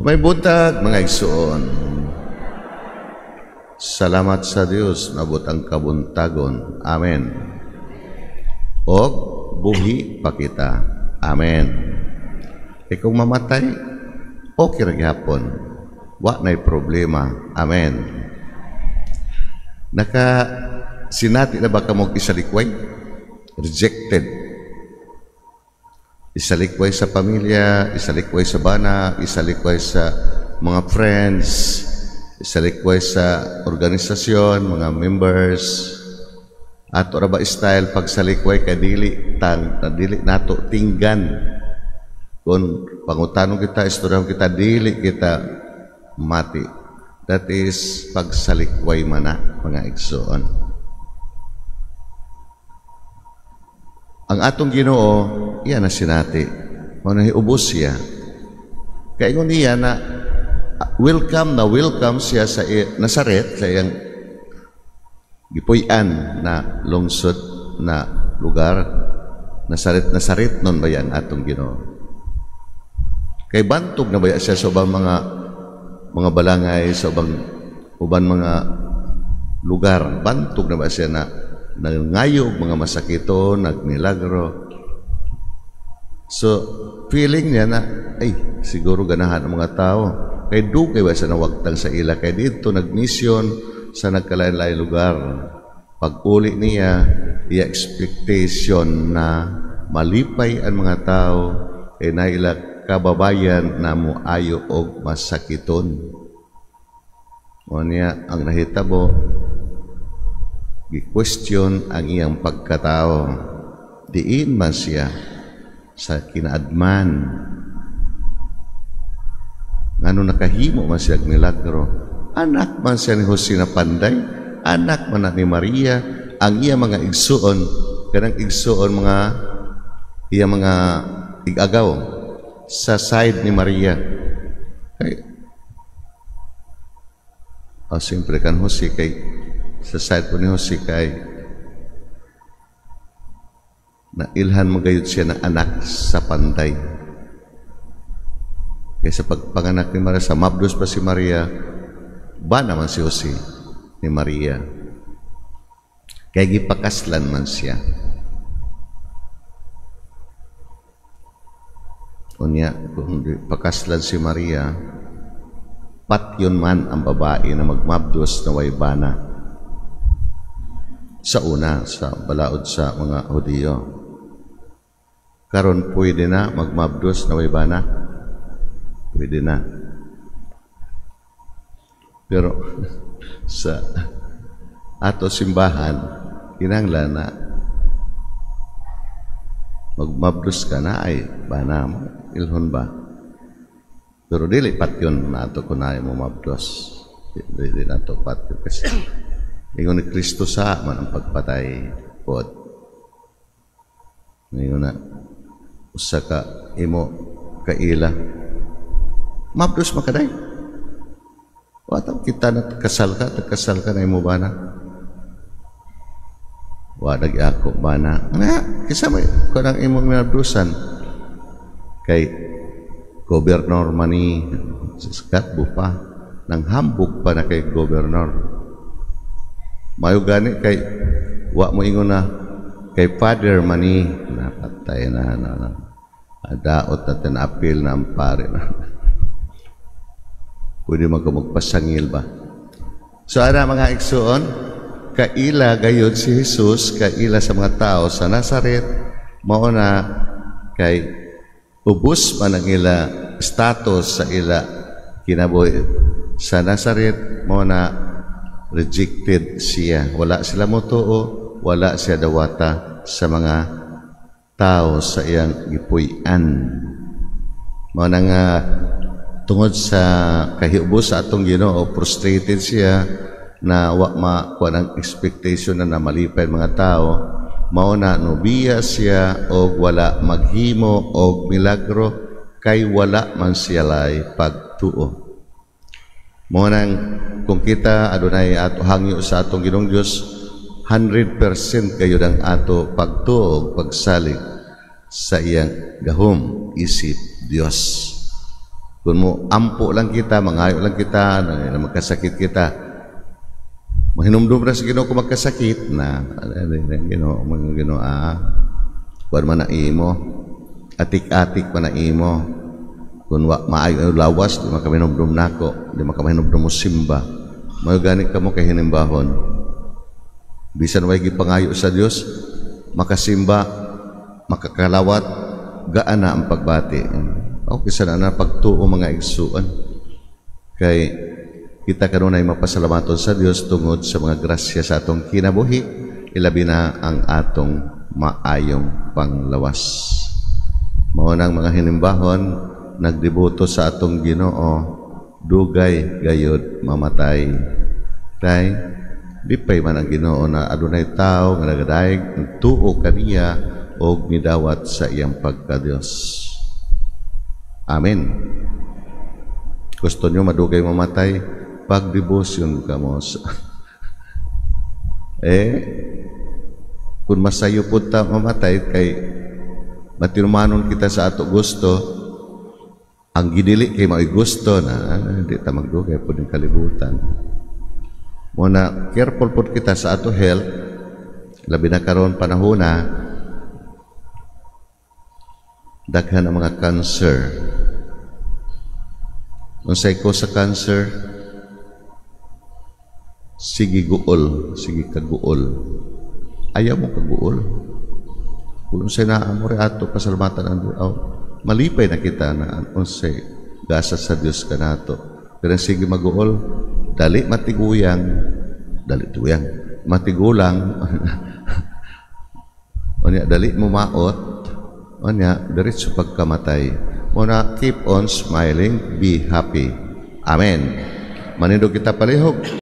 May buntag, mga igsoon. Salamat sa Dios, nabot ang kabuntagon. Amen. Og buhi pa kita. Amen. E kung mamatay, okay ra gihapon. Wa na'y problema. Amen. Naka sinati na ba kamog isalikway? Rejected. Isalikway sa pamilya, isalikway sa bana, isalikway sa mga friends, isalikway sa organisasyon, mga members. Ato ra ba style pagsalikway kay dili tang dili nato tinggan. Kung pangutanon kita, istoryahan kita, dili kita mati. That is pagsalikway mana, mga igsoon. Ang atong Ginoo, iya na sinati. Mao na hiubos siya. Kaingon niya na welcome na welcome siya sa Nazaret, sa iyang gipuy-an na lungsod na lugar. Nazaret, Nazaret nun ba yan atong Ginoo? Kay bantog na ba siya sa ubang mga balangay, sa ubang mga lugar? Bantog na ba siya na nangayog mga masakito, nagmilagro? So, feeling niya na, ay, siguro ganahan ang mga tao. Kay dugay ba siya nawagtang sa ila? Kay dito, nagmisyon sa nagkalain-lain lugar. Pag-uli niya, iya expectation na malipay ang mga tao, kay naila kababayan na muayo og masakiton. O niya, ang nahitabo, gi-question ang iyang pagkatao. Diin man siya sa kinaadman. Ngano nakahimo man siya milagro? Anak man siya ni Jose na Panday, anak man na ni Maria, ang iya mga igsuon, kanang igsuon mga iya mga igagaw sa side ni Maria. Kay, oh, siyempre kan Jose kay sa side po ni Jose kay nailhan magayod siya ng anak sa Panday. Kaya sa pagpanganak ni Maria, sa mabdos pa si Maria, ba naman si Jose ni Maria? Kaya gipakaslan man siya. Unya, kung pakaslan si Maria, patyon man ang babae na magmabdos na way bana. Sa una, sa balaod sa mga Hudiyo. Karon pwede na magmabdos na way bana? Pwede na. Pero sa ato simbahan, kinahanglan na magmabdos ka na ay bana mo, ilhon ba? Pero dili patyon na ato kunay mo mabdos. Dili na ato patyon kasi ingon ni Kristo sa man ang pagpatay pod. Ingon na usa ka imo kaila mabdos makaday. Wa kita na kasal ka na imo bana. Wa lagi ako bana. Nga kisa may kanang imong mabdusan kay gobernador mani skatbo pa nang hambog pa na kay gobernador. Mayo gani kay wa mo ingon na kay father mani napatay na na, na. Daot na tinapil na ang pare na. Pwede man ka magpasangil ba? So ana mga igsoon, kaila gayud si Jesus, kaila sa mga tao sa Nazaret, mao na kay ubos man ang ila status sa ila kinabuhi sa Nazaret, mao na rejected siya. Wala sila motuo, wala siya dawata sa mga tao sa iyang gipuy-an. Mao na nga tungod sa kahiubos sa atong Ginoo, frustrated siya na wa makuha ng expectation na namalipay mga tao. Mao na nubiya siya og wala maghimo og milagro kay wala man siya lay pagtuo. Mao nang kung kita adunay ato hangyo sa atong Ginoong Dios, 100% kayo ang ato pagtuo pagsalig sa iyang gahom isip Dios. Kung mo ampo lang kita, mangayo lang kita, na magkasakit kita, mahinumdum ra sa Ginoo kung magkasakit na Ginoo, mga Ginoo, kuan man na imo, atik-atik man na imo. Kung wa maayo ang lawas, di makahinumdum nako, di makahinumdum mo simba. Mayo gani kamo kay hinimbahon. Bisan way gipangayo sa Dios, makasimba, makakalawat, gaan na ang pagbati. Okay sa na pagtuo, mga igsuon. Kay kita kanunay mapasalamaton sa Dios tungod sa mga grasya sa atong kinabuhi, ilabi na ang atong maayong panglawas. Mao nang mga hinimbahon, nagdeboto sa atong Ginoo, dugay gayod mamatay. Kay lipay man ang Ginoo na adunay tao nga nagadayeg tuo kaniya og midawat sa iyang pagka-Dios. Amen. Gusto nyo madugay mamatay, pagdebosyon kamo. Kung masayo po ta mamatay kay matinumanon kita sa ato gusto, ang gidili kay mao'y gusto na hindi ta magdugay po ng kalibutan. Muna, careful po kita sa ato health, labi na karon panahona, daghan ang mga cancer. Unsay ko sa cancer? Sige guol, sige kaguol. Ayaw mo kaguol. Kung unsay naa mo ato pasalamatan ang oh, malipay na kita na unsay gasa sa Dios kanato. Pero sige maguol, dali matiguyang, dali tuyang, matigulang, unya dali mo maot, unya diretso pagkamatay. Muna keep on smiling, be happy. Amen. Manindog kita palihog.